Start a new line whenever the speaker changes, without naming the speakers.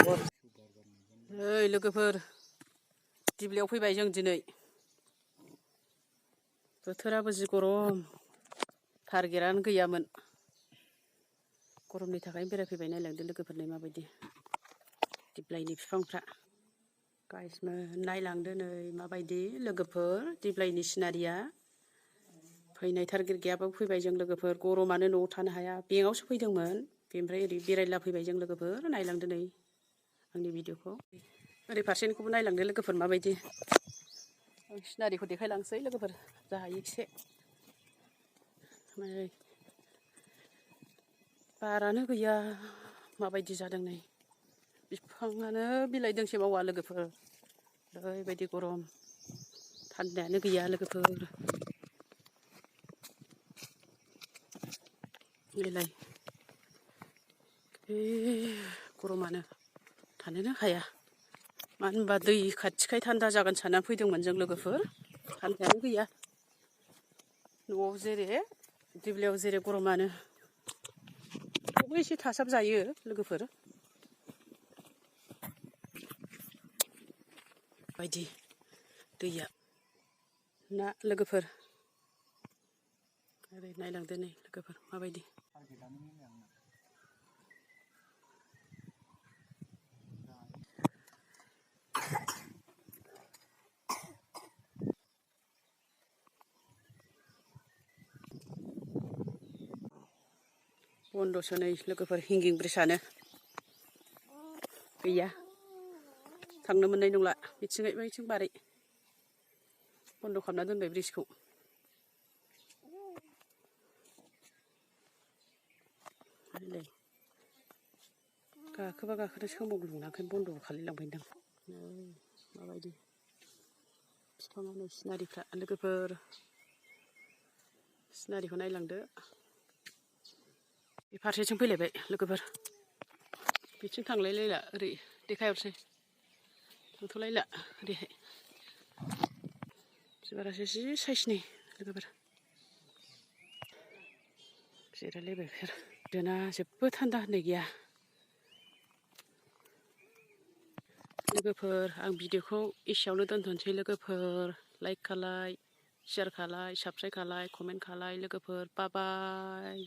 ओइ लोगोफोर दिब्लायाव फैबाय जों दिनै बोथोराबो जि गरम टारगेटानो गैयामोन गरमनि थाखायनो बेरायफैबाय नायलांदो लोगोफोरनो माबायदि दिब्लायनि बिफांफ्रा गाइसमोन नायलांदो नै माबायदि लोगोफोर दिब्लायनि सिनारिया फैनाय टारगेट गैयाबाबो फैबाय जों लोगोफोर गरमानो न'आव थानो हाया बेंकआवसो फैदोंमोन बेनिफ्राय ओरै बेरायला फैबाय जों लोगोफोर नायलांदो नै आंनि भिडिअखौ ओरै फारसेनिखौबो नायलांदो लोगोफोर माबायदि आं सिनारिखौ देखायलांसै लोगोफोर जा हायो एसे बारानो गैया माबायदि जादों नै बिफाङानो बिलाइ दोंसे मावा लोगोफोर ओरैबायदि गरम थान्दायानो गैया लोगोफोर बेलाय गरमानो थानोनो हाया मानो होनबा दै खाथिखाय थान्दा जागोन साननानै फैदोंमोन जों लोगोफोर थान्दायानो गैया न'आव जेरै दिब्लायाव जेरै गरमानो थेवबो एसे थासाब जायो लोगोफोर बायदि दैया ना लोगोफोर ओरै नायलांदो नै लोगोफोर माबायदि बन्दसो नै लोगोफोर हिंगिं ब्रिजआनो गैया थांनो मोननाय नंला बिथिङै बैथिं बारै बन्द' खालामना दोनबाय ब्रिजखौ गाखोबा गाखोनो सोमावग्लुंना ओंखायनो बन्द' खालायलांबायदां माबायदि बिफाङानो सिनारिफ्रा लोगोफोर सिनारिखौ नायलांदो बे फारसेथिं फैलायबाय लोगोफोर बिथिं थांलायलायला ओरै देखायहरसै थांथ'लायला ओरैहाय बिबारासो जि साइसनि लोगोफोर जिरायलायबाय बिसोर दोना जेबो थान्दा होननाय गैया लोगोफोर आं भिडिअखौ एसेयावनो दोनथ'नोसै लोगोफोर लाइक खालाय शेयार खालाय साबस्क्राइब खालाय कमेन्ट खालाय लोगोफोर बाय बाय